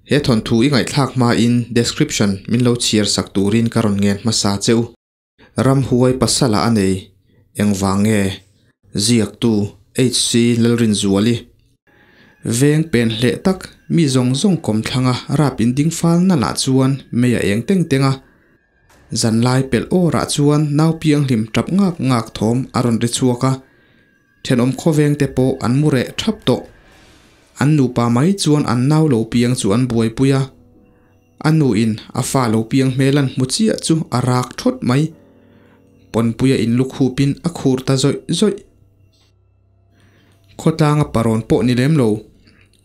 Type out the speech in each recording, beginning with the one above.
He thawnthu i ngaihthlak hmain description min lo chhiar sak turin ka rawn ngen hmasa che u. Ramhuai pasala a nei engvang nge? Ziaktu HC Lalrinzuali. Veng pen hleh tak mi zawng zawng kawmthlanga rap in ding fal nalh ah chuan mei a eng teng teng a. Zanlai pelh awrah chuan nau pianghlim tap ngak ngak thawm a rawn ri chhuak a. Thenawm khawveng te pawh an mu reh thap tawh. An nupa mai chuan an nau lo piang chu an buaipui a. A nu in a fa lo piang hmel an hmu chiah chu a rak thawt mai. Pawnpuia in lukhup in a khur ta zawih zawih. Khawtlanga parawn pawh ni lem lo.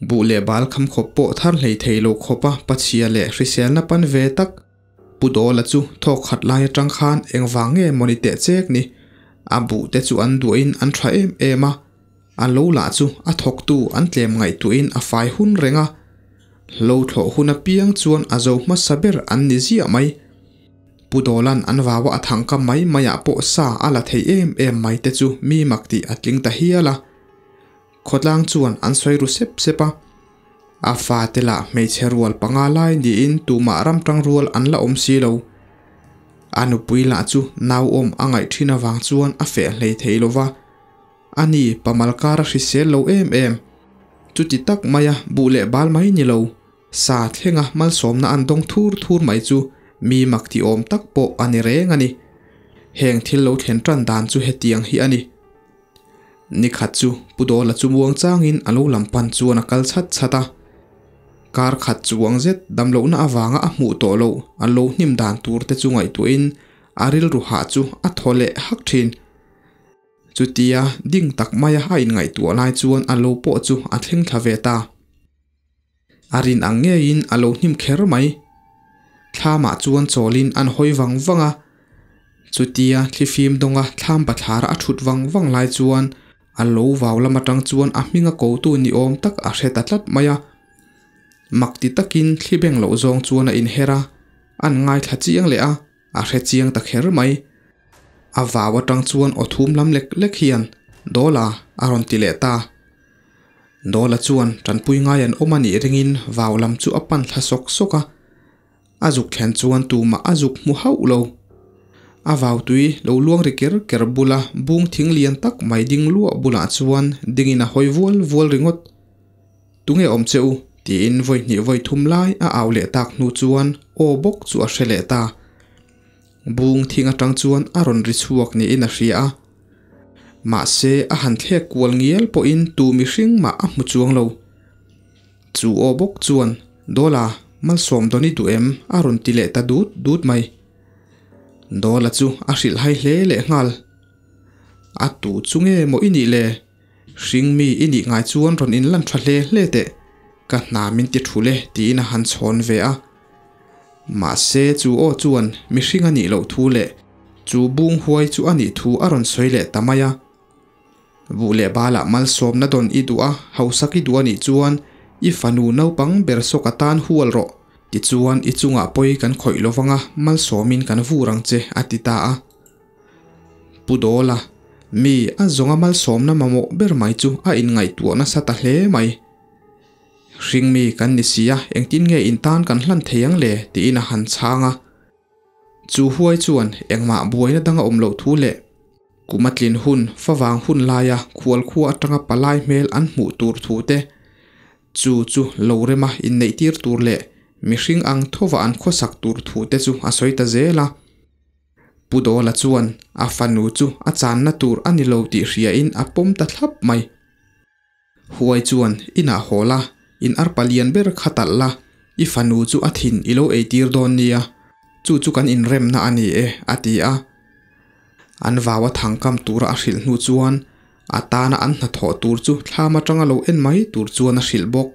Buh leh bal kham khawp pawh thar hlei thei lo khawpa pachhia leh hriselna pan ve tak. Pu Dawla chu thawk khat lai atang khan engvang nge mawni teh chek ni? A buh te chu an duahin an tha em em a, a lo lah chu a thawktu an tlem ngaihtuahin a fai hun reng a. Lo thlawh hun apiang chuan a zo hmasa ber an ni ziah mai. Pu Dawla'n an vaua a thangka mai maiah pawh sa a la thei em em mai te chu mi mak tih a tling ta hial a. Khawtlang chuan an sawi ru sep sep a. A fate lah hmeichhe rual panga lai niin tumah ram tang rual an la awm si lo. A nupui lah chu nauawm a ngaih thin avang chuan a feh hlei thei lo va. A ni pamal kar a hrisel lo em em. Chuti tak maia buh leh bal mai ni lo, sa thlenga malsawmna an dawng thur thur mai chu mi mak ti awm tak pawh a ni reng a ni. Heng thil lo thlen tan dan chu hetiang hi a ni. Ni khat chu Pu Dawla chu muang changin a lo lam pan chuan a kal chhat chhat a. Kar khat chuang zet damlohna avanga a hmuh tawh loh a lo hnim dan tur te chu ngaihtuahin a rilru hah chu a thaw leh hak thin. Chutia ding tak maia a inngaihtuah lai chuan a lo pawh chu a thleng thla ve ta. A rin ang ngeiin a lo hnim kher mai. Thlamah chuan chawlin an hawi vang vang a. Chutia thlifim dawnga thlam bathlara a thut vang vang lai chuan a lo vau lam atang chuan a hminga kotu ni awm tak a hre ta tlat mai a. Mak ti takin thli beng loh zawng chuan a inher a, an ngaithla chiang leh a, a hre chiang ta kher mai. A vau atang chuan aw thum lam lek lek hian, Dawla, a rawn ti leh ta. Dawla chuan tanpui ngai an awm a nih ringin vau lam chu a pan thla sawk sawk a. A zuk thlen chuan tumah a zuk hmu hauh lo. A vau tui lo luang ri ker ker bula bung thing lian tak mai ding luah bulah chuan dingin a hawi vual vual ringawt. Tunge awm che u? tiin vawi hnih vawi thum lai a au leh tak hnu chuan aw bawk chu a hre leh ta. Bung thing atang chuan a rawn ri chhuak niin a hria a. Mahse a han thlek kual ngial pawhin tu mihring mah a hmu chuang lo. Chu aw bawk chuan, Dawla, malsawm dawn i duh em? a rawn ti leh ta dut dut mai. Dawla chu a hrilh hai hle leh nghal. A tu chu nge maw i nih le? Hring mi i nih ngai chuan rawn inlan tha hle hle teh. Ka hna min ti thul e tiin a han chhawn ve a. Mahse chu aw chuan mihring a nih loh thu leh chu bung huai chu a nih thu a rawn sawi leh ta mai a. Buh leh balah malsawmna dawn i duh a, hausak i duh a nih chuan i fanu naupang ber sawk atan hual rawh, tichuan i chungah pawi kan khawih lovang a, malsawmin kan vur ang che a ti ta a. Pu Dawla, mi a zawnga malsawmna mamawh ber mai chu a inngaihtuah nasa ta hle mai. Hringmi kan ni si a, engtin nge in tan kan hlan thei ang le? tiin a han chhang a. Chu huai chuan engmah buaina dang a awm loh thu leh kum a tlin hun favang hun laia khualkhua atanga palai hmel an hmuh tur thu te, chu chu lo rema inneihtir tur leh mihring ang thova an khawsak tur thu te chu a sawi ta zel a. Pu Dawla chuan a fanu chu a channa tur a ni lo tih hriain a pawm ta thlap mai. Huai chuan inah haw la, in arpa lian ber kha talh la, i fanu chu a thin i lo eitir dawn nia, chu chu kan inremna a ni e, a ti a. An vau a thangkam tura a hrilh hnu chuan a tana an hnathawh tur chu thlam atanga lo en mai tur chuan a hrilh bawk.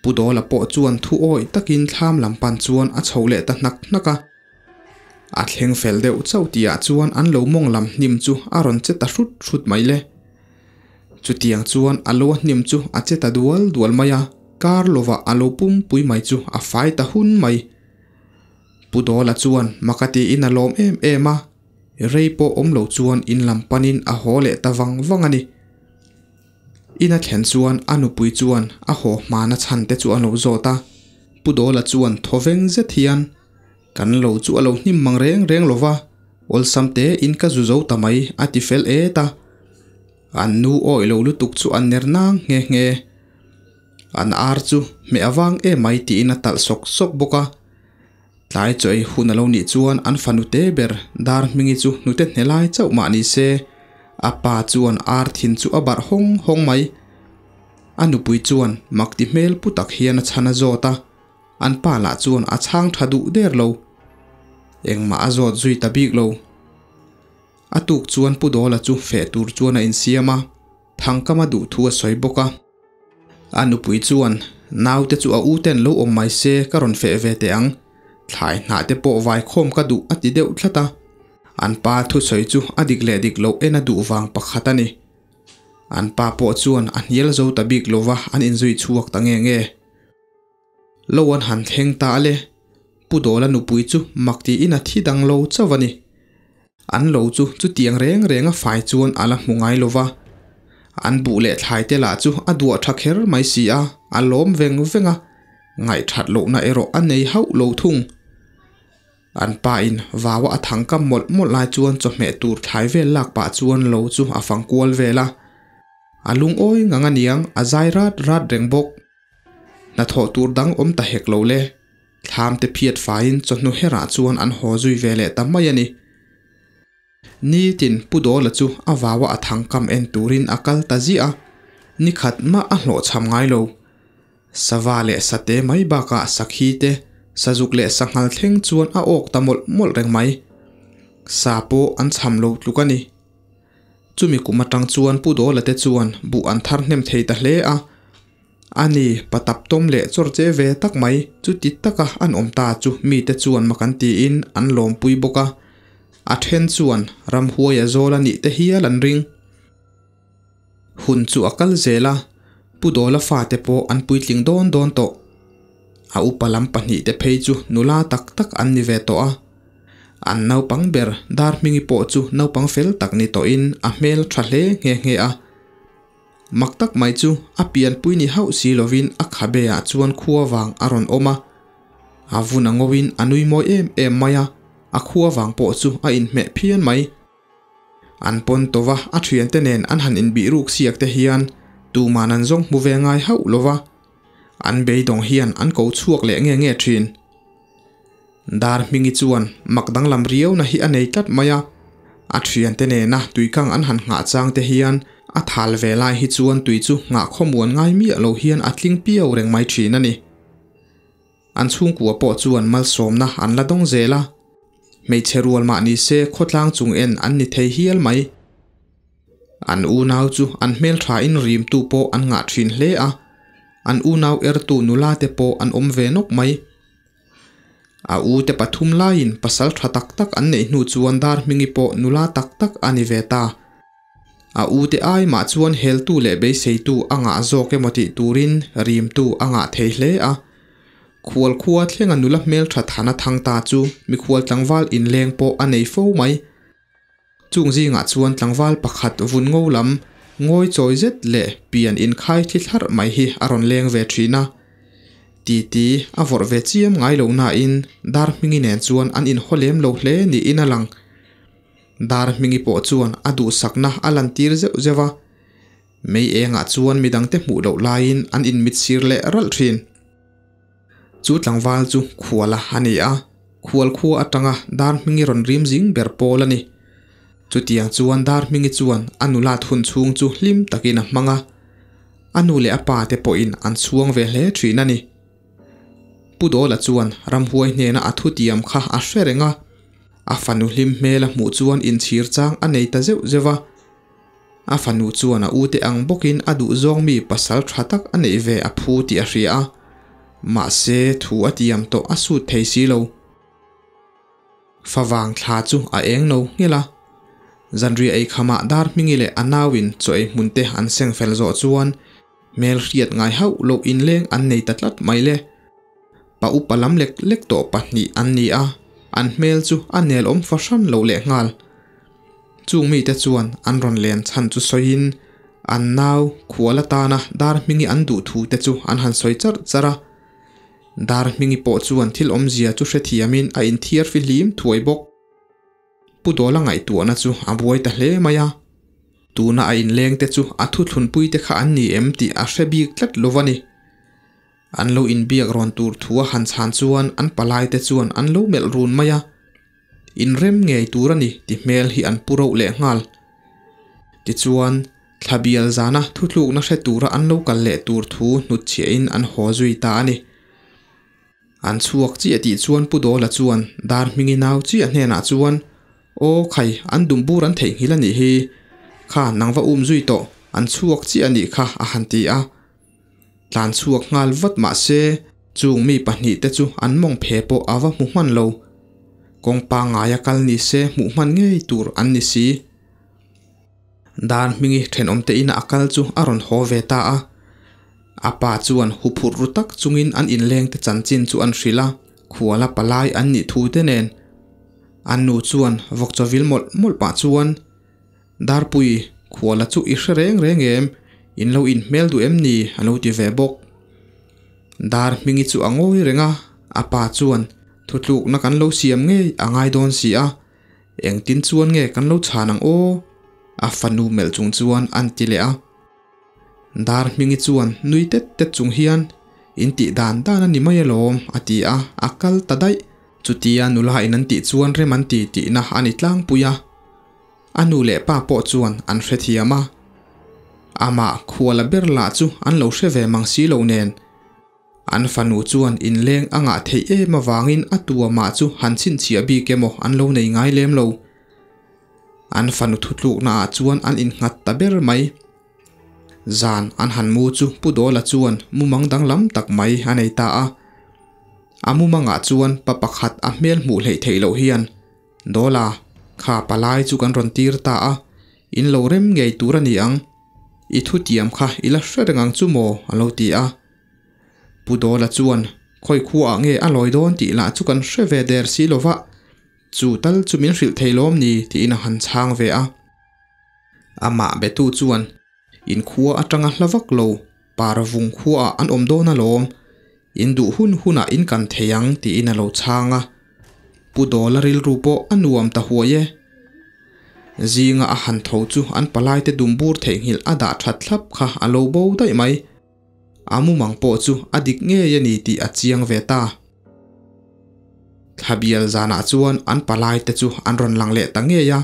Pu Dawla pawh chuan thu awih takin thlam lam pan chuan a chho leh ta hnak hnak a. A thleng fel deuh chauh tihah chuan an lo mawng lam hnim chu a rawn che ta hrut hrut mai le. Chutiang chuan a lo a hnim chu a che ta dual dual mai a, kar lovah a lo pumpui mai chu a fai ta hun mai. Pu Dawla chuan maka tiin a lawm em em a, rei pawh awm lo chuan in lam panin a haw leh ta vang vang a ni. Ina thlen chuan a nupui chuan a haw hmana chhan te chu a lo zawt a. Pu Dawla chuan thawveng zet hian, Kan lo chu a lo hnim mang reng reng lo va, awlsam te in ka zu zo ta mai a ti fel et a. An nu awih lo lutuk chu an ner nang nghe nghe. An ar chu hmeh avang emai tiin a talh sawk sawk bawk a. Tlai chaw ei hun a lo nih chuan an fanu te ber dar hmingi chu hnute hne lai chauh mah ni se, a pa chuan ar thin chu a barh hawng hawng mai. A nupui chuan mak ti hmel pu tak hian a chhan a zawt a, an pa lah chuan a chhang tha duh der lo. Engmah a zawt zui ta bik lo. A tuk chuan Pu Dawla chu feh tur chuan a insiam a, Thangkama duh thu a sawi bawk a. A nupui chuan, Naute chu a u ten lo awm mai se ka rawn feh ve teh ang, thlai hnah te pawh vaikhawm ka duh a ti deuh tlat a. An pa thusawi chu a dik leh dik loh en a duh vang pakhat a ni. An pa pawh chuan a hnial zo ta bik lova an inzui chhuak ta nge nge. Lo an han thleng ta le, Pu Dawla nupui chu mak tiin a thi dang lo chauh a ni. An lo chu chutiang reng reng a fai chuan a la hmu ngai lo va. An buh leh thlai te lah chu a duah tha kher mai si a, a lawm veng veng a, ngaihthat lohna erawh a nei hauh lo thung. An pa in vaua a thang kam mawlh mawlh lai chuan chawhmeh tur thlai vel lak pah chuan lo chu a fang kual vel a. A lungawi ngang aniang a zai rat rat reng bawk. Hnathawh tur dang awm ta hek lo le. Thlam te phiat faiin chawhnu herah chuan an haw zui ve leh ta mai a ni. Nitin Pu Dawla chu a vaua a thang kam en turin a kal ta ziah a, ni khat mah a hlawhchham ngai lo. Sava leh sate mai bakah sakhi te, sazuk leh sanghal thleng chuan a awk ta mawlh mawlh reng mai. Sa pawh an chham lo tluk a ni. Chumi kum atang chuan Pu Dawla te chuan buh an thar hnem thei ta hle a. Ani, pa tap tawm leh chawr che ve tak mai, chuti taka an awm ta chu mite chuan mak an tiin an lawmpui bawk a. A then chuan ramhuai a zawl a nih te hial an ring. Hun chu a kal zel a, Pu Dawla fate pawh an puitling dawn dawn tawh. A upa lam pahnihte phei chu nula tak tak an ni ve tawh a. An naupang ber Darhmingi pawh chu naupang fel tak ni tawhin a hmel tha hle nghe nghe a. Mak tak mai chu a pianpui ni hauh si lovin a khabe ah chuan khua vang a rawn awm a. A vun a ngawin a nui mawi em em mai a, a khua vang pawh chu a inhmeh phian mai. An pawn tova a thiante nen an han inbih ruk siak te hian tuman an zawng hmu ve ngai hauh lova, an beidawng hian an ko chhuak leh nge nge thin. Dar Hmingi chuan mak danglam riauna hi a nei tlat mai a, a thiante nena tuikang an han nghah chang te hian a thal ve lai hi chuan tui chu nghah khawmuan ngai miah lo hian a tling piau reng mai thin a ni. An chhungkua pawh chuan malsawmna an la dawng zel a, hmeichhe rual mah ni se khawtlang chung en an ni thei hial mai. An unau chu an hmelthain rimtu pawh an ngah thin hle a, an unau ertu nula te pawh an awm ve nawk mai. A u te pathum laiin pasal tha tak tak an neih hnu chuan dar hmingi pawh nula tak tak a ni ve ta. A u te ai mah chuan heltu leh beiseitu a ngah zawk emaw tih turin rimtu a ngah thei hle a. Khual khua thlenga nula hmeltha thana thang ta chu mikhual tlangval inleng pawh a nei fo mai. Chung zingah chuan tlangval pakhat vun ngo lam ngawi chawi zet leh pian inkhai thli thlarh mai hi a rawn leng ve thin a. Titi a vawrh ve chiam ngai lo nain dar hmingi nen chuan an inhaw lem lo hle niin a lang. Dar hmingi pawh chuan a duhsakna a lantir zeuh zeuh a. Mei engah chuan midangte hmuh loh laiin an inmitsir leh ralh thin. Chu tlangval chu khuala a ni a, khual khua atanga Darhmingi rawn rim zing ber pawl a ni. Chutiang chuan Darhmingi chuan a nulat hun chhung chu hlim takin a hmang a, a nu leh a pa te pawhin an chhuang ve hle thin a ni. Pu Dawla chuan ramhuai hnena a thutiam kha a hre reng a, a fanu hlim hmel a hmuh chuan inchhir chang a nei ta zeuh zeuh a. A fanu chuan a ute ang bawkin a duhzawng mi pasal tha tak a neih ve a phu tih a hria a, mahse thu a tiam tawh a sut thei si lo. Favang thla chu a eng no nghelh a, zanriah ei khamah dar hmingi leh a nauin chaw ei hmun te an seng fel zawh chuan hmel hriat ngai hauh loh inleng an nei ta tlat mai le. Pa upa lam lek lek tawh pahnih an ni a, an hmel chu a nel awm fahran lo lehnghal. Chung mite chuan an rawn len chhan chu sawiin An nau khual atana Darhmingi an duh thu te chu an han sawi charh charh a. Darhmingi pawh chuan thil awmzia chu hrethiamin a inthiar fihlim thuai bawk. Pu Dawla ngaihtuahna chu a buai ta hle mai a. Tuna a inleng te chu a thuthlunpui te kha an ni em tih a hre bik tlat lo a ni. An lo inbiak rawn tur thu a han chhan chuan an palai te chuan an lo melh run mai a. Inrem ngei tur a ni ti hmel hi an pu rauh leh nghal. Tichuan, thla bial zana thuthlukna hre tura an lo kal leh tur thu hnutchhiahin an haw zui ta a ni. An chhuak chiah tih chuan Pu Dawla chuan dar hmingi nau chiah hnenah chuan, Aw khai, an dum bur an theihnghilh a nih hi. Kha, nang va um zui tawh, an chhuak chiah a nih kha, a han ti a. Tlan chhuak nghal vat mah se, chung mi pahnihte chu an mawng phe pawh a va hmu hman lo. Kawng pangngaia kal ni se hmuh hman ngei tur an ni si. Dan hmingi thenawmte ina a kal chu a rawn haw ve ta a. A pa chuan huphurh ru tak chungin an inlengte chanchin chu an hrilh a, khuala palai an nih thu te nen. An nu chuan vawkchawvil mawlh mawlh pah chuan, Darpui, khuala chu i hre reng reng em? In lo inhmel duh em ni? a lo ti ve bawk. Dar hmingi chu a ngawi reng a, a pa chuan, Thutlukna kan lo siam ngei a ngai dawn si a, Engtin chuan nge kan lo chhan ang aw? A fanu melh chung chuan an ti leh a. Dar hmingi chuan nui tet tet chung hian, In tih dan dan a ni mai alawm, a ti a, a kal ta daih. Chutia nula in an tih chuan rem an ti tihna a ni tlangpui a. A nu leh pa pawh chuan an hrethiam a. Amah khuala ber lah chu an lo hre ve mang si lo nen. An fanu chuan inleng a ngah theih em avangin a tua mah chu han chhinchhiah bik emaw an lo nei ngai lem lo. An fanu thutlukna ah chuan an innghat ta ber mai. Zan an han mu chu Pu Dawla chuan mumang danglam tak mai a nei ta a. A mumangah chuan pa pakhat a hmel hmuh hleih theih loh hian, Dawla, kha palai chu kan rawn tir ta a, in lo rem ngei tur a ni ang. I thutiam kha i la hre reng ang chu maw? a lo ti a. Pu Dawla chuan, Khawi khuaah nge a lawi dawn tih lah chu kan hre ve der si lo va, chu tal chu min hrilh thei lawm ni tiin a han chhang ve a. Amah betu chuan, In khua atanga hla vak lo, Parvung khuaah an awm dawn alawm, in duh hun hunah in kan thei ang tiin a lo chhang a. Pu Dawla rilru pawh a nuam ta huai e. Zinga a han tho chu an palaite dumbur theihnghilh a dah that thlap kha a lo bo daih mai. A mumang pawh chu a dik ngei a ni tih a chiang ve ta. Thlabial zanah chuan an palaite chu an rawn lang leh ta ngei a,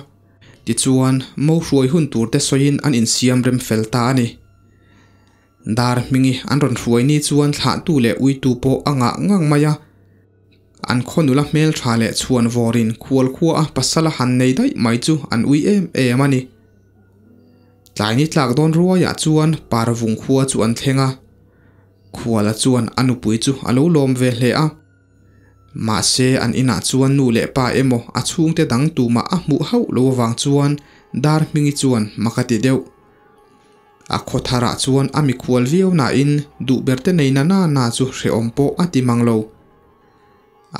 tichuan mo hruai hun turte sawiin an insiam rem fel ta a ni. Dar hmingi an rawn hruai ni chuan thlahtu leh uitu pawh a ngah ngang mai a. An khaw nula hmeltha leh chhuan vawrin khual khua a pasal a han nei daih mai chu an ui em em a ni. Tlai ni tlak dawn ruaiah chuan Parvung khua chu an thleng a, Khuala chuan a nupui chu a lo lawm ve hle a. Mahse an inah chuan nu leh pa emaw a chhungte dang tumah a hmuh hauh lo avang chuan Darhmingi chuan mak a ti deuh. A khaw tharah chuan a mikhual viau nain duh berte nei na na na chu hrehawm pawh a ti mang lo.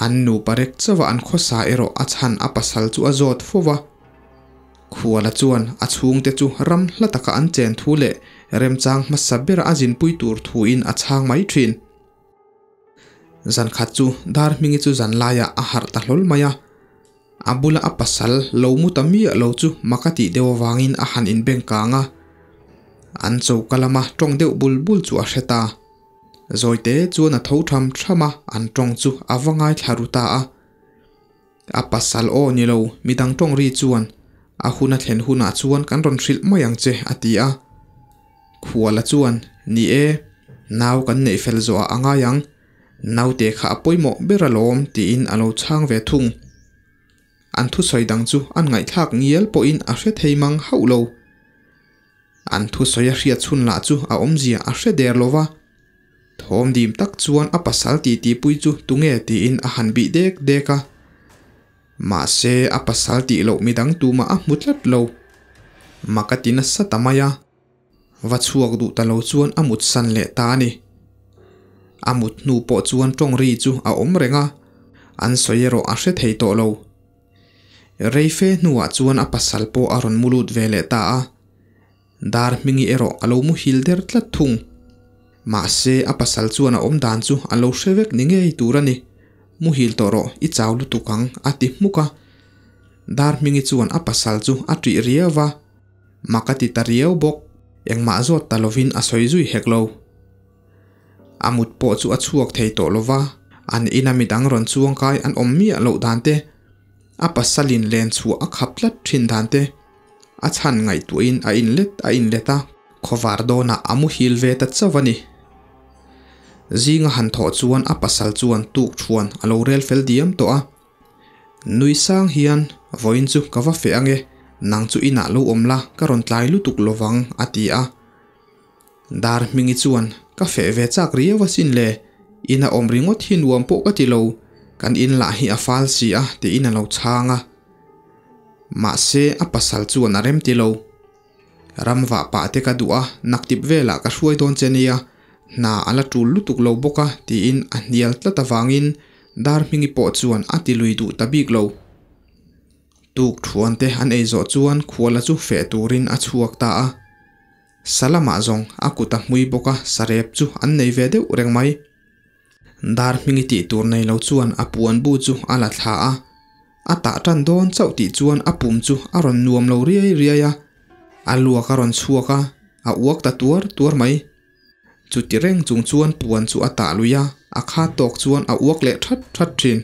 An nupa rek chauh a an khawsa erawh a chhan a pasal chu a zawt fo va. Khuala chuan a chhungte chu ram hla taka an chen thu leh remchang hmasa bera a zinpui tur thuin a chhang mai thin. Zan khat chu Darhmingi chu zan laiah a harh ta hlawl mai a. A bula a pasal lo mu ta miah lo chu mak a tih deuh avangin a han inbeng kang a. An choka lama tawng deuh bul bul chu a hre ta. Zawite chuan a tho tham tham a, an tawng chu a va ngaithla ru ta a. A pasal aw ni lo, midang tawng ri chuan, A hun a thlen hunah chuan kan rawn hrilh mai ang che, a ti a. Khuala chuan, Ni e, nau kan neih fel zawhah a ngai ang. Naute kha a pawimawh ber alawm, tiin a lo chhang ve thung. An thusawi dang chu an ngaihthlak ngial pawhin a hre thei mang hauh lo. An thusawi a hriat chhun lah chu a awmzia a hre der lo va. Thawm dim tak chuan a pasal titipui chu tunge tiin a han bih dek dek a. Mahse a pasal tih loh midang tumah a hmu tlat lo. Mak a ti nasa ta mai a. Va chhuak duh ta lo chuan a mut san leh ta a ni. A mut hnu pawh chuan tawng ri chu a awm reng a, an sawi erawh a hre thei tawh lo. Reife hnuah chuan a pasal pawh a rawn mu lut ve leh ta a. Darhmingi erawh a lo muhil der tlat thung. Mahse, a pasal chuan a awm dan chu a lo hre vek ni ngei tur a ni. Muhil tawh rawh, i chau lutuk ang, a ti hmuk a. Darhmingi chuan a pasal chu a ṭih riau va, mak a ti ta riau bawk. Engmah zawt ta lovin a sawi zui hek lo. A mut pawh chu a chhuak thei tawh lo va, an ina midang rawn chuangkai an awm miah loh dan te, a pasalin len chhuah a khap tlat thin dan te, a chhan ngaihtuahin a inlet a inlet a, khawvar dawnah a muhil ve ta chauh a ni. Zinga han thawh chuan a pasal chuan tuk thuan a lo rel fel diam tawh a. Nui sang hian, Vawiin chu ka va feh ange, nang chu inah lo awm la, ka rawn tlai lutuk lovang, a ti a. Darhmingi chuan, Ka feh ve chak riau asin le, ina awm ringawt hi nuam pawh ka ti lo, kan in lah hi a fal si a tiin a lo chhang a. Mahse, a pasal chuan a rem ti lo. Ram vah pah te ka duh a, naktip velah ka hruai dawn che nia, hna a la tul lutuk lo bawk a tiin a hnial tlat avangin Darhmingi pawh chuan a ti lui duh ta bik lo. Tuk thuan te an ei zawh chuan khuala chu feh turin a chhuak ta a. Sa lamah zawng a kut a hmui bawk a, sarep chu an nei ve deuh reng mai. Dar hmingi tih tur nei lo chuan a puan bu chu a la thla a, a tah tan dawn chauh tih chuan a pum chu a rawn nuam lo riai riai a, a luak a rawn chhuak a, a uak ta tuar tuar mai. Chuti reng chung chuan puan chu a tah lui a, a khat tawk chuan a uak leh that that thin.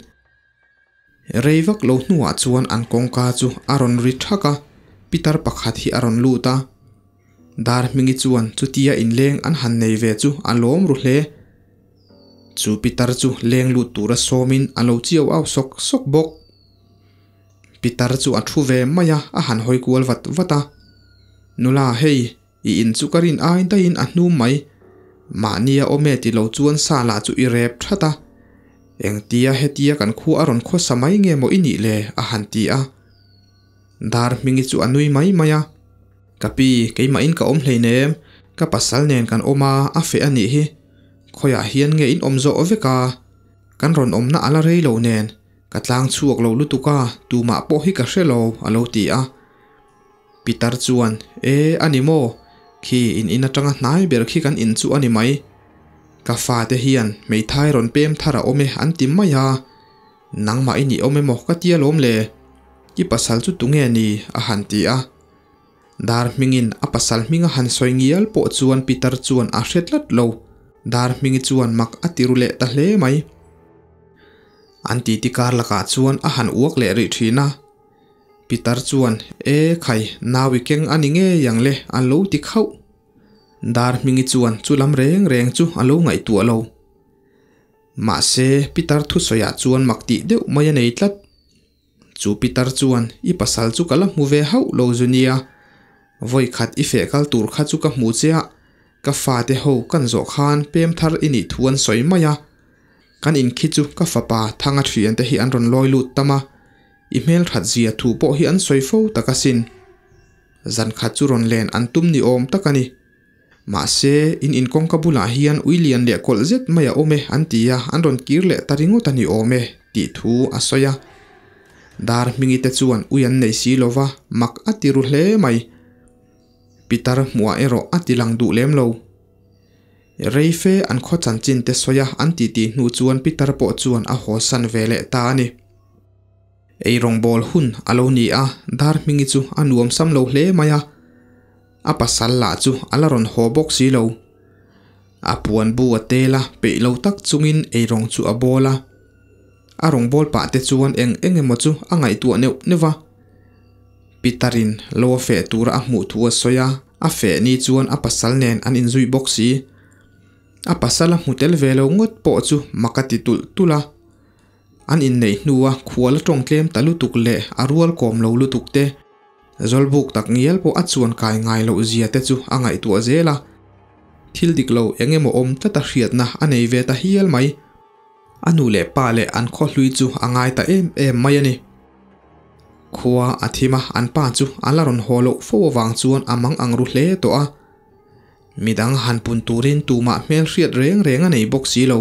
Rei vak lo hnuah chuan an kawngka chu a rawn ri thak a, pitar pakhat hi a rawn lut a. Darhmingi chuan chutia inleng an han nei ve chu a lawm ru hle. Chu pitar chu leng lut tura sawmin a lo chiau au sawk sawk bawk. Pitar chu a thu ve mai a, a han hawi kual vat vat a. Nula hei, i in chu ka rin ai daihin a hnum mai. Mahnia awm e ti lo chuan sa lah chu i rep that a. Engtia hetia kan khua a rawn khawsa mai nge maw i nih le? a han ti a. Darhmingi chu a nui mai mai a. Ka pi, keimahin ka awm hleinem, ka pasal nen kan awm a, a feh a nih hi. Khawiah hian nge in awm zawh vek a? Kan rawn awmna a la rei lo nen, ka tlang chhuak lo lutuk a, tumah pawh hi ka hre lo, a lo ti a. Pitar chuan, E, a ni maw? Khi in in atanga hnai ber khi kan in chu a ni mai. Ka fate hian hmeithai rawn pem thar a awm e an ti mai a. Nangmah i nih awm emaw ka tia lawm le? I pasal chu tunge ni? a han ti a. Dar hmingin a pasal hming a han sawi ngial pawh chuan Pitar chuan a hre tlat lo. Dar hmingi chuan mak a ti ru leh ta hle mai. An titi kar lakah chuan a han uak leh rih thin a. Pitar chuan, E khai, nau i keng a ni ngei ang le, a lo ti khauh. Dar hmingi chuan chu lam reng reng chu a lo ngaihtuah lo. Mahse, Pitar thusawiah chuan mak tih deuh mai a nei tlat. Chu Pitar chuan, I pasal chu ka la hmu ve hauh lo zu nia. Vawi khat i feh kal tur kha chu ka hmu che a, ka fate ho kan zawh khan pem thar i nih thu an sawi mai a. Kan inkhi chu ka fapa Thanga thiante hi an rawn lawi lut tam a, i hmelthat zia thu pawh hi an sawi fo tak asin. Zan khat chu rawn len an tum ni awm tak a ni. Mahse, in inkawngka bulah hian ui lian leh kawlh zet mai a awm e an ti a, an rawn kir leh ta ringawt a ni awm e tih thu a sawi a. Dar hmingi te chuan ui an nei si lo va, mak a ti ru hle mai. Pitar hmuah erawh a ti lang duh lem lo. Reife an khaw chanchin te sawi a an titi hnu chuan Pitar pawh chuan a haw san ve leh ta a ni. Ei rawngbâwl hun a lo ni a, Darhmingi chu a nuam sam lo hle mai a. A pasal lah chu a la rawn haw bawk si lo. A puan bu a tel a, peih lo tak chungin ei rawng chu a bawl a. A rawngbâwl pah te chuan eng eng emaw chu a ngaihtuah neuh neuh a. Pitarin lo a feh tura a hmuh thu a sawi a, a feh ni chuan a pasal nen an inzui bawk si. A pasal a hmu tel ve lo ngawt pawh chu mak a ti tulh tulh a. An inneih hnua khual a tawng tlem ta lutuk leh a rual kawm lo lutuk te, zawlbuk tak ngial pawh a chuan kai ngai loh zia te chu a ngaihtuah zel a. Thil dik lo eng emaw awm tlata hriatna a nei ve ta hial mai. A nu leh pa leh an khaw hlui chu a ngai ta em em mai a ni. Khua a thim a, an pa chu a la rawn haw loh fo avang chuan a mang ang ru hle tawh a. Midang han pun turin tumah hmel hriat reng reng a nei bawk si lo.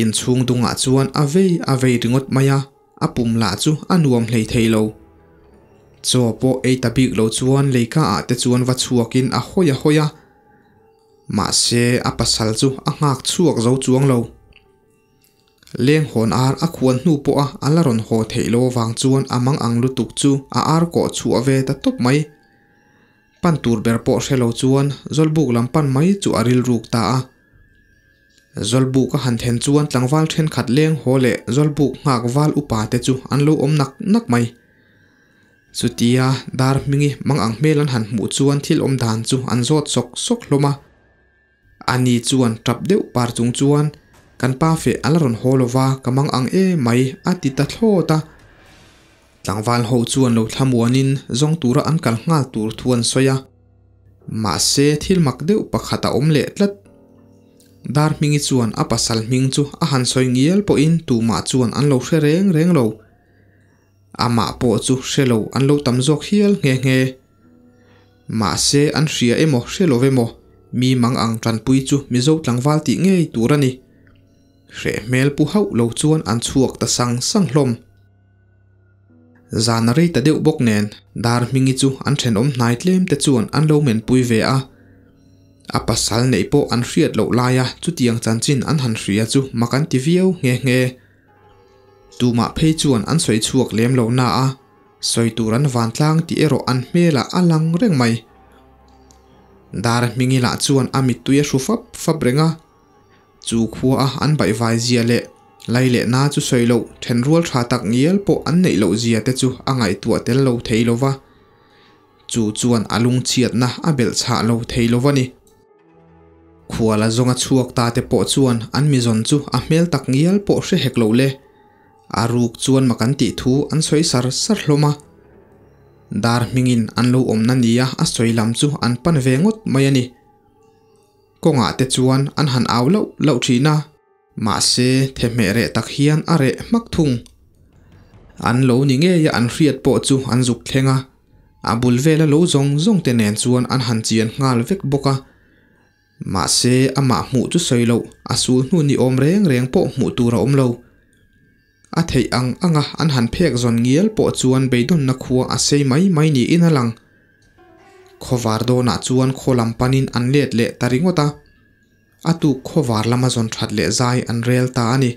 Inchhung dungah chuan a vei a vei ringawt mai a, a pum lah chu a nuam hlei thei lo. Chaw pawh ei ta bik lo chuan leika ah te chuan va chhuakin a hawi a hawi a, mahse a pasal chu a nghak chhuak zo chuang lo. Leng hawn ar a khuan hnu pawha a la rawn haw theih lo avang chuan a mang ang lutuk chu a ar kawh chhuah ve ta tawp mai. Pan tur ber pawh hre lo chuan Zawlbuk lam pan mai chu a rilruk ta a. Zawlbuk a han then chuan tlangval thenkhat leng haw leh Zawlbuk nghak val upa te chu an lo awm nak nak mai. Chutia dar hmingi mang ang hmel an han hmuh chuan thil awm dan chu an zawt sawk sawk hlawm a. Ani chuan tap deuh par chung chuan, Kan pa feh a la rawn haw lo va, ka mang ang e mai, a ti ta thlawt a. Tlangval ho chuan lo thlamuanin zawng tura an kal nghal tur thu an sawi a. Mahse thil mak deuh pakhat a awm leh tlat. Dar hmingi chuan a pasal hming chu a han sawi ngial pawhin tumah chuan an lo hre reng reng lo. Amah pawh chu hre lo an lo tam zawk hial nghe nghe. Mahse an hria emaw hre lo emaw mi mang ang tanpui chu Mizo tlangval tih ngei tur a ni. Hreh hmel pu hauh lo chuan an chhuak ta sang sang hlawm. Zan a rei ta deuh bawk nen dar hmingi chu an thenawm hnai tlem te chuan an lo menpui ve a. A pasal neih pawh an hriat loh laia chutiang chanchin an han hria chu mak an ti viau nghe nghe. Tumah phei chuan an sawi chhuak lem lo na a, sawi tur an vantlang tih erawh an hmelah a lang reng mai. Dar hmingi lah chuan a mittui a hru fap fap reng a, chu khua a an baihvai zia leh lai leh na chu sawi loh thenrual tha tak ngial pawh an neih loh zia te chu a ngaihtuah tel lo thei lo va, chu chuan a lungchhiatna a belh chhah lo thei lo va ni. Khuala zawnga chhuak ta te pawh chuan an mizawn chu a hmel tak ngial pawh hre hek lo le. A ruk chuan mak an tih thu an sawi sar sar hlawm a. Dar hmingin an lo awmna nia a sawi lam chu an pan ve ngawt mai a ni. Kawngah te chuan an han au lauh lauh thin a. Mahse thehmeh reh tak hian a reh hmak thung. An lo ni ngeia an hriat pawh chu an zuk thleng a. A bul vela lo zawng zawng te nen chuan an han chian nghal vek bawk a. Mahse, amah hmuh chu sawi loh, a sul hnu ni awm reng reng pawh hmuh tur a awm lo. A theih ang anga an han phek zawn ngial pawh chuan beidawnna khua a sei mai mai niin a lang. Khawvar dawnah chuan khaw lam panin an let leh ta ringawt a. A tuk khawvar lama zawn that leh zai an rel ta a ni.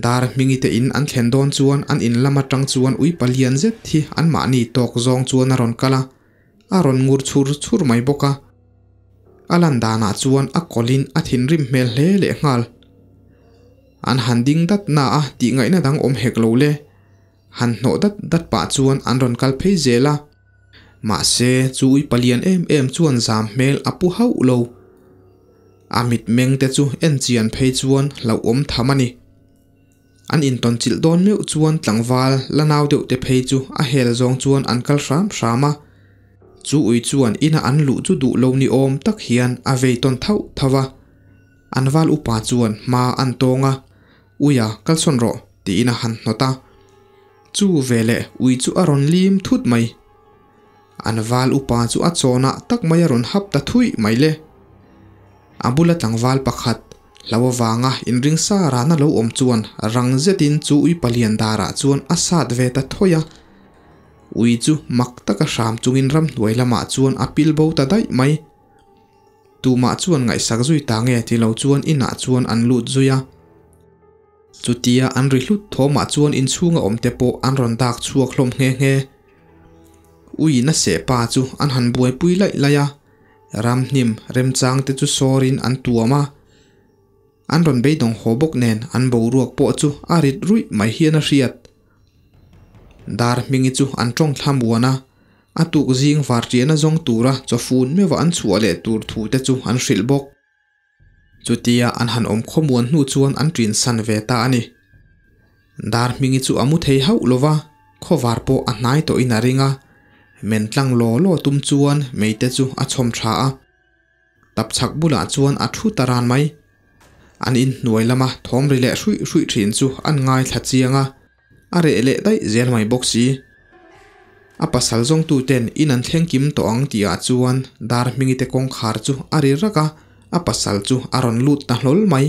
Dar hmingi te in an thlen dawn chuan an in lam atang chuan ui palian zet hi anmahni tawk zawng chuan a rawn kal a, a rawn ngur chhur chhur mai bawk a. A lan danah chuan a kawlhin a thinrim hmel hle leh nghal. An han ding dat na a tih ngaihna dang awm hek lo le. Han hnawh dat dat pah chuan an rawn kal phei zel a. Mahse, chu ui palian em em chuan zam hmel a pu hauh lo. A mitmeng te chu en chian phei chuan hlauhawm tham a ni. An intawn chilh dawn meuh chuan tlangval la nau deuh te phei chu a hel zawng chuan an kal hram hram a. Chu ui chuan ina an luh chu duh lo ni awm tak hian a vei tawn thauh thauh a. An val upa chuan hma an tawng a, Uia, kalsawn rawh, tiin a han hnawt a. Chu veleh ui chu a rawn lim thut mai. An val upa chu a chawnah tak mai a rawn hap ta thuih mai le. A bula tlangval pakhat hlo avanga inring sa rana lo awm chuan rang zetin chu ui palian darah chuan a sat ve ta thawih a. Ui chu mak taka hram chungin ramhnuai lamah chuan a pil bo ta daih mai. Tumah chuan ngaihsak zui ta nge ti lo chuan inah chuan an lut zui a. Chutia an ri hlut thawmah chuan inchhunga awmte pawh an rawn dak chhuak hlawm nghe nghe. Uiin a seh pa chu an han buaipui laih laih a, ramhnim remchang te chu sawrin an tuam a. An rawn beidawng haw bawk nen an boruak pawh chu a rit ruih mai hian a hriat. Dar hmingi chu an tawng thla muan a, a tuk zing varṭiahna zawng tura chawfun meuha an chhuah leh tur thu te chu an hrilh bawk. Chutia an han awm khawmuan hnu chuan an ṭin san ve ta a ni. Dar hmingi chu a mu thei hauh lo va, khawvar pawh a hnai tawhin a ring a, men tlang law law tum chuan meite chu a chhawm tha a. Tapchhak bulah chuan a thu ta ran mai. An inhnuai lama thawm ri leh hruih hruih thin chu an ngaithla chiang a, a reh leh daih zel mai bawk si. A pasal zawngtuten in an thleng kim tawh ang tihah chuan dar hmingi te kawngkhar chu a ri rak a, a pasal chu a rawn lut ta hlawl mai.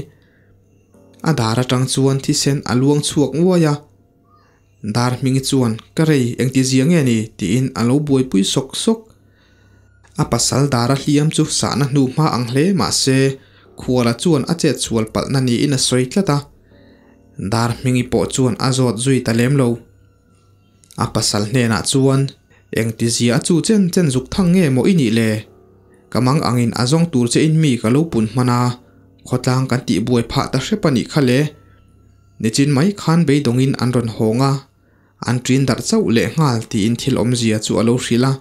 A dar atang chuan thisen a luang chhuak nguai a. Dar hmingi chuan ka rei engti zia nge ni tiin a lo buaipui sawk sawk. A pasal dara hliam chu sahna hnu hma ang hle mah se Khuala chuan a chet chhual palhna niin a sawi tlat a. Dar hmingi pawh chuan a zawt zui ta lem lo. A pasal hnenah chuan engti zia a chu chen chen zuk thang nge maw i nih le? Ka mang angin a zawng tur che in mi ka lo pun hman a, khawtlang kan tih buai phah ta hrep a nih kha le. Nichin mai khan beidawngin an rawn hawng a, an ṭin darh chauh leh nghal tiin thil awmzia chu a lo hrilh a.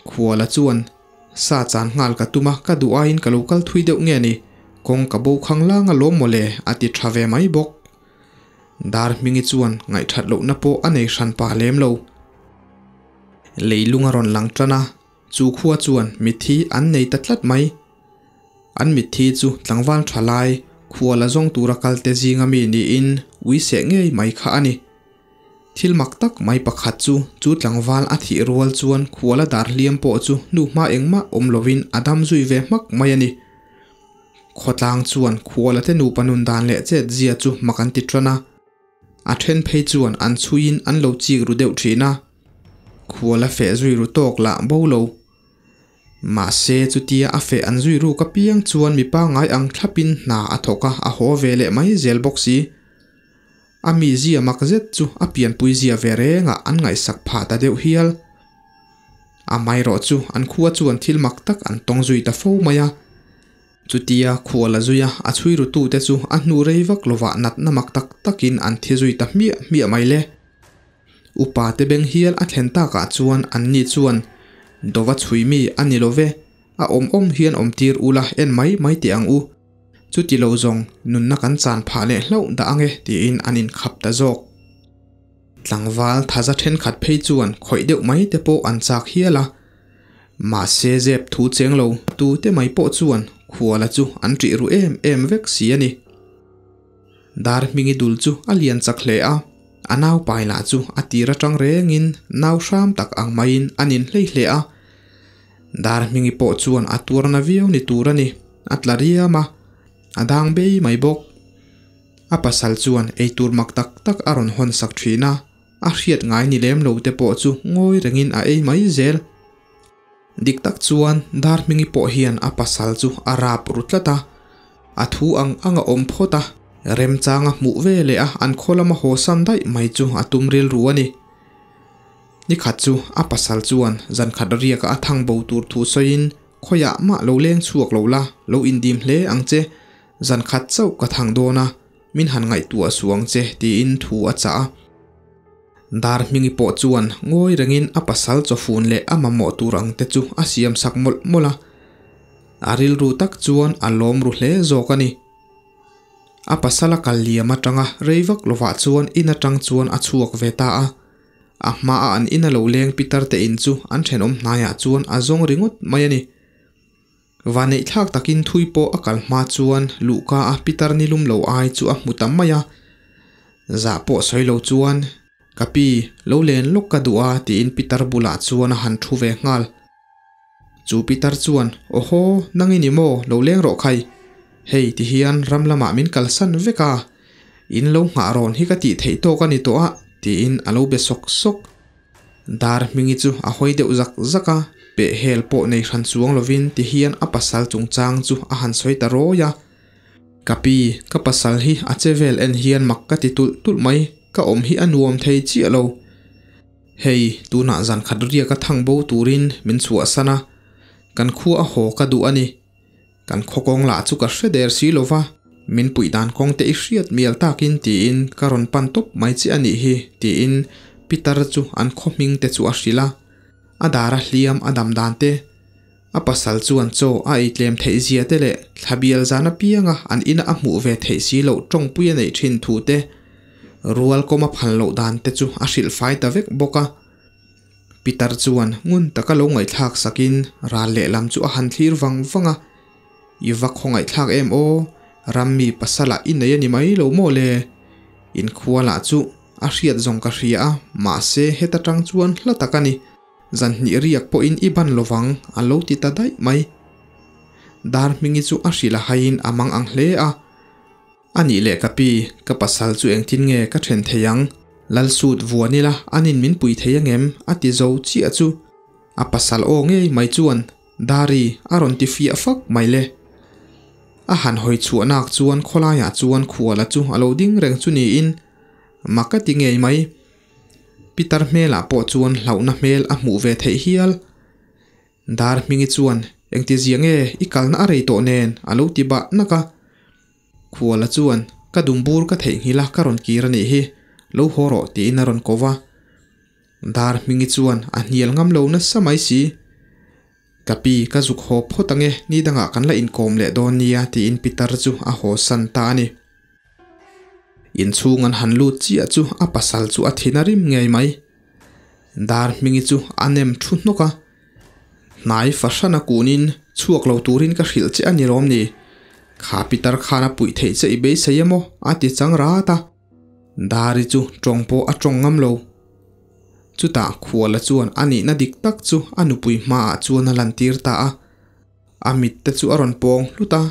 Khuala chuan, Sa chan nghal ka tum a, ka duh aiin ka lo kal thui deuh nge ni, kawng ka bo khang lang a lawm mawle a ti tha ve mai bawk. Dar hmingi chuan ngaihthat lohna pawh a nei hran pa lem lo. Leilung a rawn lang tan a, chu khua chuan mitthi an nei ta tlat mai. An mitthi chu tlangval tha lai, khua la zawng tura kalte zinga mi niin ui seh ngei mai kha a ni. Thil mak tak mai pakhat chu, chu tlangval a thih rual chuan khuala dar hliam pawh chu hnuhma engmah awm lovin a dam zui ve hmak mai a ni. Khawtlang chuan khuala te nupa nun dan leh chet zia chu mak an ti tan a. A then phei chuan an chhuiin an lo chik ru deuh thin a. Khuala feh zui ru tawk lah bo lo. Mahse chutia a feh an zui ruk apiang chuan mipa ngai ang thlapin hna a thawk a, a haw ve leh mai zel bawk si. A mizia mak zet chu a pianpui zia ve rengah an ngaihsak phah ta deuh hial. Amaherawh chu an khua chuan thil mak tak an tawng zui ta fo mai a. Chutia khua la zui a, a chhui rutute chu a hnu rei vak lovah natna mak tak takin an thi zui ta hmiah hmiah mai le. Upa te beng hial a thlen takah chuan anni chuan, Dova chhui mi a ni lo ve, a awm awm hian awmtir ula en mai mai teh ang u. Chuti lo zawng nunna kan chan phah leh hlauh dah ange tiin an inkhap ta zawk. Tlangval thaza thenkhat phei chuan khawih deuh mai te pawh an chak hial a. Mahse zep thu cheng lo tu te mai pawh chuan khuala chu an ṭih ru em em vek si a ni. Dar hmingi dul chu a lian chak hle a, a nau pai lah chu a tir atang rengin nau hram tak ang maiin a nin hlei hle a. Dar hmingi pawh chuan a tuarna viau ni tur a ni, a tla riam a, a dang bei mai bawk. A pasal chuan eitur mak tak tak a rawn hawn sak thin a, a hriat ngai ni lem lo te pawh chu ngawi rengin a ei mai zel. Dik tak chuan Dar hmingi pawh hian a pasal chu a rap ru tlat a, a thu ang ang a awm phawt a, remchang a hmuh ve leh a an khaw lama haw san daih mai chu a tum rilru a ni. Nikhat chu a pasal chuan zankhat riaka a thang bo tur thu sawiin, Khawiah mah lo leng chhuak lo la, lo indim hle ang che, zankhat chauh ka thang dawn a, min han ngaihtuah suh ang che tiin thu a chah a. Dar hmingi pawh chuan ngawi rengin a pasal chawfun leh a mamawh tur ang te chu a siam sak mawlh mawlh a. A rilru tak chuan a lawm ru hle zawk a ni. A pasal a kal liam atanga rei vak lovah chuan in atang chuan a chhuak ve ta a. A hmaah an in a lo leng pitar te in chu an thenawm hnaiah chuan a zawng ringawt mai a ni. Vaneih thlak takin thui pawh a kal hma chuan luhka a pitar ni lum lo ai chu a hmu ta mai a. Zah pawh sawi lo chuan, Ka pi, lo len lawk ka duh a tiin pitar bulah chuan a han thu ve nghal. Chu pitar chuan, Awhaw, nang i ni maw, lo leng rawh khai. Hei ti hian ram lamah min kalsan vek a, in lo nghah rawn hi ka tih theih tawk a ni tawh a tiin a lo be sawk sawk. Dar hmingi chu a hawi deuh zak zak a, peh hel pawh nei hran chuang lovin ti hian a pasal chungchang chu a han sawi ta rawi a. Ka pi, ka pasal hi a che vel en hian mak ka ti tulh tulh mai, ka awm hi a nuam thei chiah lo. Hei, tunah zan khat riak a thang bo turin min chhuahsan a, kan khua a haw ka duh a ni. Kan khaw kawng lah chu ka hre der si lo va, min puih dan kawng te i hriat mial takin tiin ka rawn pan tawp mai che a nih hi tiin Pitar chu an khaw hming te chu a hrilh a, a dar a hliam a dam dan te, a pasal chuan chaw a ei tlem theih zia te leh thla bial zan apianga an ina a hmuh ve theih si loh tawngpui a neih thin thu te, rual kawm a phal loh dan te chu a hrilh fai ta vek bawk a. Pitar chuan ngun taka lo ngaihthlak sakin ral lehlam chu a han thlir vang vang a, I va khawngaihthlak em aw, rammi pasalah i nei a ni mai lo maw le? Inkhualah chu a hriat zawng ka hria a, mahse heta tang chuan hla tak a ni. Zan hnih riak pawhin i ban lovang a lo ti ta daih mai. Dar hmingi chu a hrilh a haiin a mang ang hle a. A nih leh ka pi, ka pasal chu engtin nge ka then thei ang? Lal sut vuan ila anin min pui thei angem a ti zo chiah chu a pasal aw ngei mai chuan Dari a rawn ti fiah fak mai le. A han hawi chhuah nak chuan khawlaiah chuan khuala chu a lo ding reng chu niin mak a ti ngei mai. Pitar hmelah pawh chuan hlauhna hmel a hmuh ve theih hial. Dar hmingi chuan engtizia nge i kalna a rei tawh nen a lo ti bah nak a. Khuala chuan ka dumbur ka theihnghilh a ka rawn kir a nih hi, lo haw rawh tiin a rawn ko va. Dar hmingi chuan a hnial ngam lo nasa mai si. Ka pi ka zuk haw phawt ange, ni dangah kan la inkawm leh dawn nia tiin Pitar chu a haw san ta a ni. Inchhung an han lut chiah chu a pasal chu a thin a rim ngei mai. Dar hmingi chu a nem thu hnawk a, Hnai fahran a kunin chhuak lo turin ka hrilh che a ni lawm ni? Kha pitar khan a puih theih che i beisei emaw? a ti chang rat a. Dari chu tawng pawh a tawng ngam lo. Chutah Khuala chuan a nihna dik tak chu a nupui hmaah chuan a lantir ta a. A mit te chu a rawn pawng hlut a.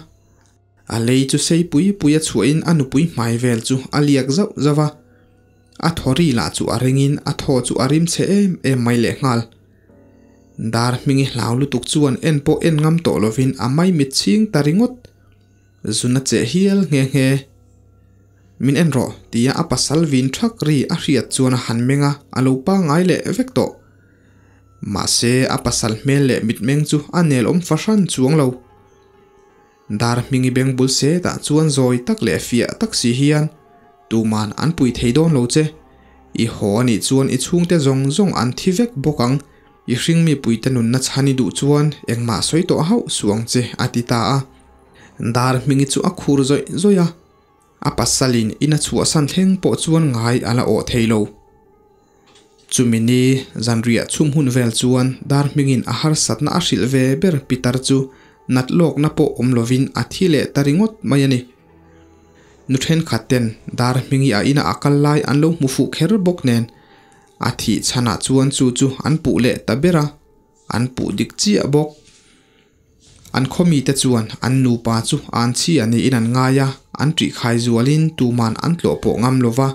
A lei chu sei pui pui a chhuahin a nupui hmai vel chu a liak zauh zauh a. A thaw ri lah chu a ringin a thaw chu a rim chhe em em mai lehnghal. Dar hmingi hlau lutuk chuan en pawh en ngam tawh lovin a maimit chhing ta ringawt. Zun a cheh hial nghe nghe. Min en rawh tia a pasal vin thak ri a hriat chuan a han meng a, a lo pangngai leh vek tawh. Mahse a pasal hmel leh mitmeng chu a nelawm fahran chuang lo. Dar hmingi beng bul setah chuan zawi tak leh fiah tak si hian, Tuman an pui thei dawn lo che. I haw a nih chuan i chhungte zawng zawng an thi vek bawk ang. I hringmi puite nunna chhan i duh chuan engmah sawi tawh hauh suh ang che, a ti ta a. Dar hmingi chu a khur zawih zawih a. A pasalin in a chhuahsan thleng pawh chuan ngai a la awh thei lo. Chumi ni zanriah chhum hun vel chuan dar hmingin a harsatna a hrilh ve ber Pitar chu nat lawkna pawh awm lovin a thi leh ta ringawt mai a ni. Nu thenkhat ten dar hmingi a ina a kal lai an lo hmu fuh kher bawk nen a thih chhanah chuan chu chu an puh leh ta ber a, an puh dik chiah bawk. An khawmite chuan an nupa chu an chhia niin an ngai a, an ṭihkhai zualin tuman an tlawh pawh ngam lo va.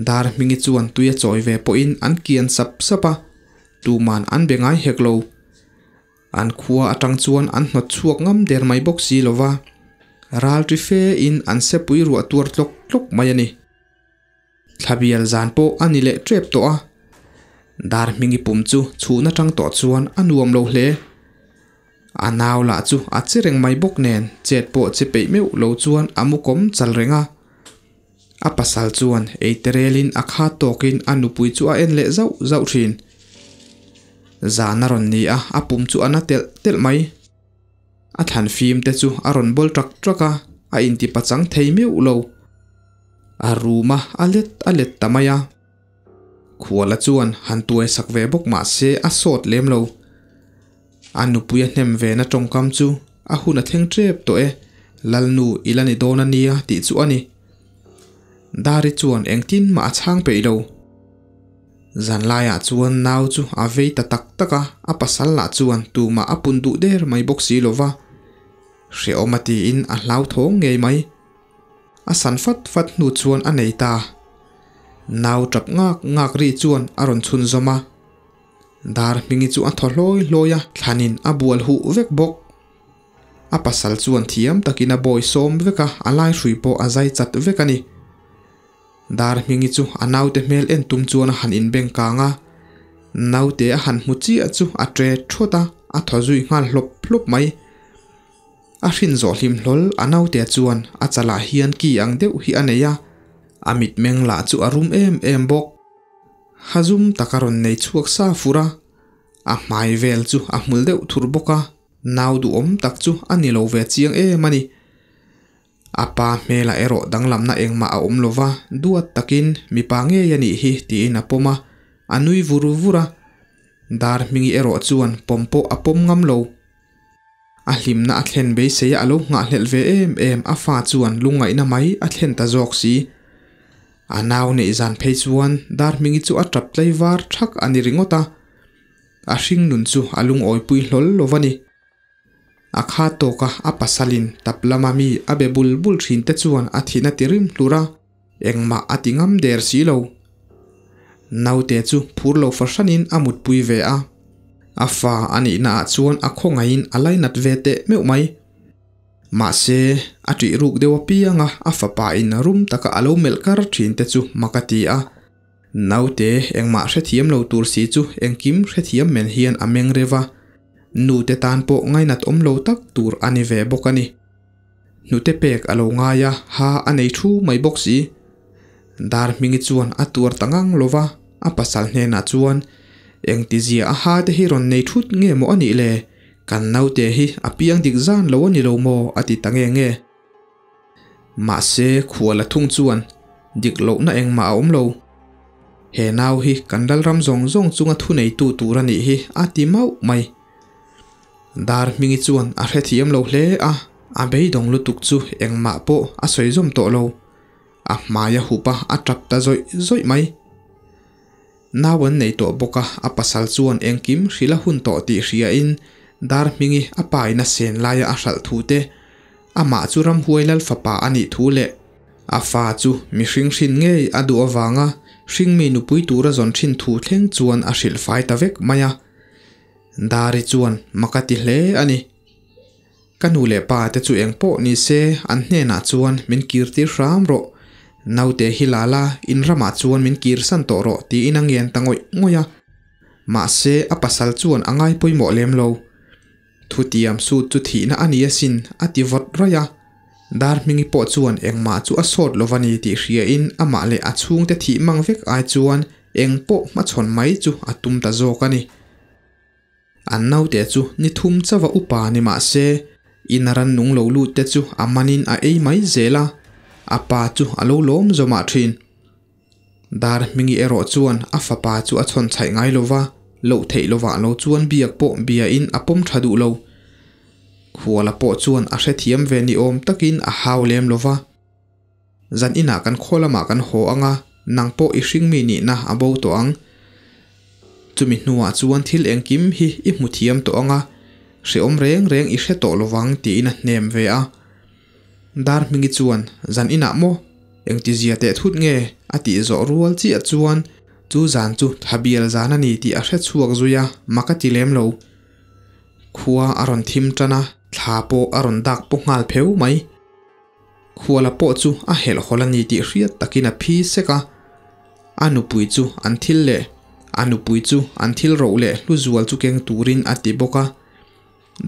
Dar hmingi chuan tui a chawi ve pawhin an kian sap sap a, tuman an be ngai hek lo. An khua aṭang chuan an hnawt chhuak ngam der mai bawk si lo va, ral ṭi fe in an sepui ruah tuar tlawk tlawk mai a ni. Thlabial zan pawh a ni leh tep tawh a, dar hmingi pum chu chhun atang tawh chuan a nuam lo hle. A nau lah chu a che reng mai bawk nen chet pawh che peih meuh lo chuan a mu kawm chal reng a. A pasal chuan eiterelin a khat tawkin a nupui chu a en leh zauh zauh thin. Zan a rawn ni a, a pum chu a na telh telh mai. A thlan fim te chu a rawn bawl ṭak ṭak a, a inti pachang thei meuh lo. A rum a, a let a let ta mai a. Khuala chuan han tuai sak ve bawk mah se a sawt lem lo. A nupui a hnem ve na tawngkam chu a hun a thleng tep tawh e, Lalnu i la ni dawn a nia tih chu a ni. Dari chuan engtin mah a chhang peih lo. Zanlaiah chuan nau chu a vei ta tak tak a, a pasal lah chuan tumah a pun duh der mai bawk si lo va. Hrehawm a tiin a hlauthawng ngei mai. A san fat fat hnu chuan a nei ta. Nau tap ngak ngak ri chuan a rawn chhunzawm a. Dar hmingi chu a thaw hlawi hlawi a, thlanin a bual huh vek bawk. A pasal chuan thiam takin a bawi sawm vek a, a lai hrui pawh a zai chat vek a ni. Dar hmingi chu a naute hmel en tum chuan a han inbeng kang a, naute a han hmu chiah chu a tre thawt a, a thaw zui nghal hlawp hlawp mai. A hrin zawh hlim hlawl a naute chuan a chalah hian ki ang deuh hi a nei a, a mitmeng lah chu a rum em em bawk. Hazum tak a rawn nei chhuak sa fur a, a hmai vel chu a hmul deuh thur bawk a, nau duhawm tak chu a ni lo ve chiang em a ni. A pa hmelah erawh danglamna engmah a awm lo va, duat takin mipa ngei a nih hi tiin a pawm a, a nui vur vur a. Dar hmingi erawh chuan pawm pawh a pawm ngam lo. A hlimna a thlen beisei a lo nghahhlelh ve em em a fa chuan lungngaihna mai a thlen ta zawk si. A nau neih zan phei chuan dar hmingi chu a tap tlaivar thak a ni ringawt a, a hringnun chu a lungawipui hlawl lo va ni. A kha tawka a pasalin tap lama mi a be bul bul thin te chuan a thihna ti rim hlur a, engmah a ti ngam der si lo. Naute chu phur lo fahranin a mutpui ve a. A fa a nihna ah chuan a khawngaihin a lainat ve teh meuh mai. Mahse, a ṭih ruk deuh apianga a fapa in rum taka a lo melh kar ṭhin te chu mak a ti a. Naute engmah hrethiam lo tur si chu engkim hrethiam men hian a meng reuh a, nute tan pawh ngainat awm lo tak tur a ni ve bawk a ni. Hnute pek a lo ngai a, ha a nei thu mai bawk si. Dar hmingi chuan a tuar ta ngang lo va, a pasal hnenah chuan, Engtizia a ha te hi rawn nei thut nge maw a nih le? Kan naute hi a piang dik zan lo a ni lo maw? a ti ta nge nge. Mahse, khual a thung chuan dik lohna engmah a awm lo. He nau hi kan lalram zawng zawng chunga thuneitu tur a nih hi a ti mauh mai. Dar hmingi chuan a hrethiam lo hle a, a beidawng lutuk chu engmah pawh a sawi zawm tawh lo. A hmai a hup a, a tap ta zawih zawih mai. Nau an nei tawh bawk a, a pasal chuan engkim hrilh a hun tawh tih hriain Dar hmingi a pa in a sen laia a hralh thu te, amah chu ramhuai lal fapa a nih thu leh a fa chu mihring hrin ngei a duh avanga hringmi nupui tura zawn thin thu thleng chuan a hrilh fai ta vek mai a. Dari chuan mak a ti hle a ni. Ka nu leh pa te chu eng pawh ni se an hnenah chuan min kir tir hram rawh, naute hi la la in ramah chuan min kir san tawh rawh tiin a ngen ta ngawih ngawih a. Mahse a pasal chuan a ngai pawimawh lem lo. Thutiam sut chu thihna a ni asin a ti vawt raih a. Dar hmingi pawh chuan engmah chu a sawt lo va ni tih hriain amah leh a chhungte thih mang vek ai chuan eng pawh hmachhawn mai chu a tum ta zawk a ni. An naute chu ni thum chauha upa ni mah se, in a rannung lo lut te chu a manin a ei mai zel a, a pa chu a lo lawm zawmah thin. Dar hmingi erawh chuan a fapa chu a chhawn chhaih ngai lo va, loh theih lovah lo chuan biak pawh biain a pawm tha duh lo. Khuala pawh chuan a hrethiam ve ni awm takin a hau lem lo va. Zan inah kan khaw lamah kan haw ang a, nang pawh i hringmi nihna a bo tawh ang. Chumi hnuah chuan thil engkim hi i hmu thiam tawh ang a, hrehawm reng reng i hre tawh lovang tiin a hnem ve a. Dar hmingi chuan, Zan inah maw? Engtizia teh thut nge? a tih zawh rual chiah chuan chu zan chu thabial zan a ni tih a hre chhuak zui a, mak a ti lem lo. Khua a rawn thim tan a, thla pawh a rawn dak paw nghal pheu mai. Khuala pawh chu a helhhawlh a ni tih hriat takin a phi sek a, a nupui chu an thil leh a nupui chu an thil roh leh hlu zual chu keng turin a ti bawk a.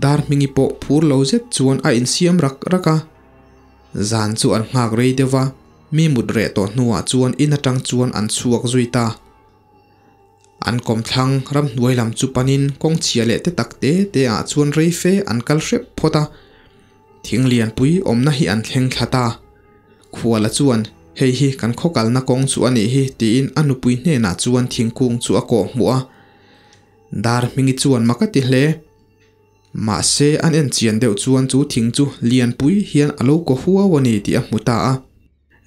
Dar hmingi pawh phur lo zet chuan a insiam rak rak a. Zan chu an nghak rei deuh va, mi mut reh tawh hnuah chuan in atang chuan an chhuak zui ta. An kawmthlang ramhnuai lam chu panin kawng chhia leh te tak te te ah chuan rei fe an kal hrep phawt a. Thing lianpui awmna hi an thleng thla ta. Khuala chuan, Hei hi kan khaw kalna kawng chu a nih hi, tiin a nupui hnenah chuan thingkung chu a kawh hmuh a. Dar hmingi chuan mak a ti hle. Mahse, an en chian deuh chuan chu thing chu lianpui hian a lo kaw huau a ni tih a hmu ta a.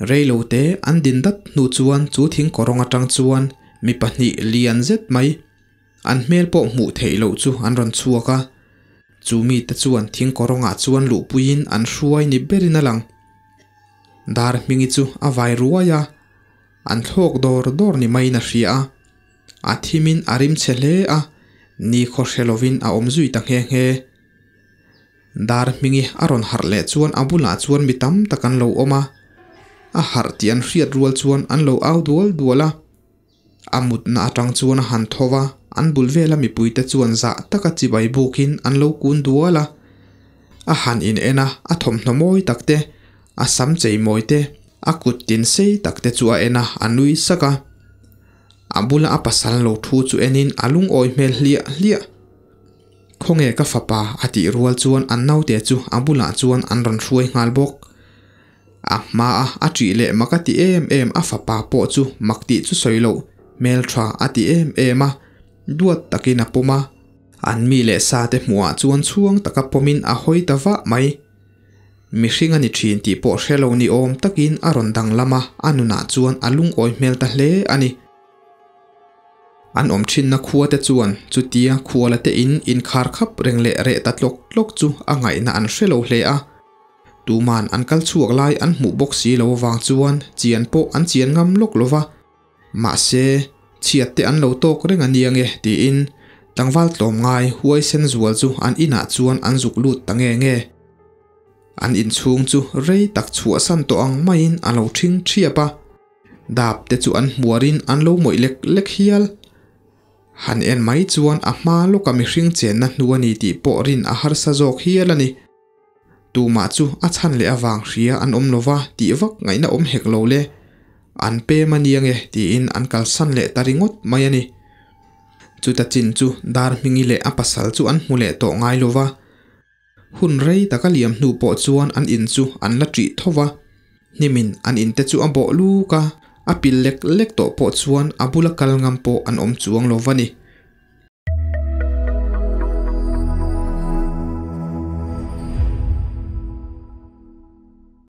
Reilote an din dat hnu chuan chu thing kawrawng atang chuan mi pahnih lian zet mai, An hmel pawh hmuh theih loh chu an rawn chhuak a, chu mite chuan thing kawrawngah chuan luhpuiin an hruai ni berin a lang. Dar hmingi chu a vai ruai a, an thlawk dawr dawr ni maiin a hria a, a thimin a rim chhe hle a, ni khaw hre lovin a awm zui ta nghe nghe. Dar hmingi a rawn harh leh chuan a bulah chuan mi tam tak an lo awm a, a harh tih an hriat rual chuan an lo au dual dual a. A mutna atang chuan a han tho va, an bul vela mipuite chuan zah taka chibai bukin an lo kun dual a. A han in en a, a thawmhnaw mawi tak te, a sam chei mawi te, a kut tin sei tak te chu a en a, a nui sak a. A bula a pasal lo thu chu enin a lungawi hmel hliah hliah. Khawnge ka fapa a tih rual chuan an naute chu a bulah chuan an rawn hruai nghal bawk. A hmaa a ṭih leh mak a ti em em a fapa pawh chu mak tih chu sawi loh hmelṭha a ti em em a, duat takin a pawm a. An mi leh sa te hmuhah chuan chhuang taka pawmin a hawi ta vah mai. Mihring a ni ṭhin tih pawh hre lo ni awm takin a rawn danglam a, a nunah chuan a lungawi hmel ta hle a ni. An awm ṭhinna khua te chuan chutia khuala te in inkhar khap reng leh reh ta tlawk tlawk chu a ngaihna an hre lo hle a. Tuman an kal chhuak lai an hmuh bawk si lo avang chuan chian pawh an chian ngam lawk lo va. Mahse, Chhiat te an lo tawk reng a nia nge tiin tlangval tlawmngai huaisen zual chu an inah chuan an zuk lut ta nge nge. An inchhung chu rei tak chhuahsan tawh ang maiin a lo ṭhing ṭhiap a, dap te chu an hmuarin an lo mawih lek lek hial. Han en mai chuan a hma lawka mihring chenna hnu a ni tih pawh rin a harsa zawk hial a ni. Tumah chu a chhan leh avang hria an awm lova tih vak ngaihna awm hek lo le. An pem a nia nge tiin an kalsan leh ta ringawt mai a ni. Chuta chin chu Darhmingi leh a pasal chu an hmu leh tawh ngai lova. Hun rei taka liam hnu pawh chuan an in chu an la ṭih tho va, hnimin an in te chu a bawh luk a, a pil lek lek tawh pawh chuan a bula kal ngam pawh an awm chuang lo va ni.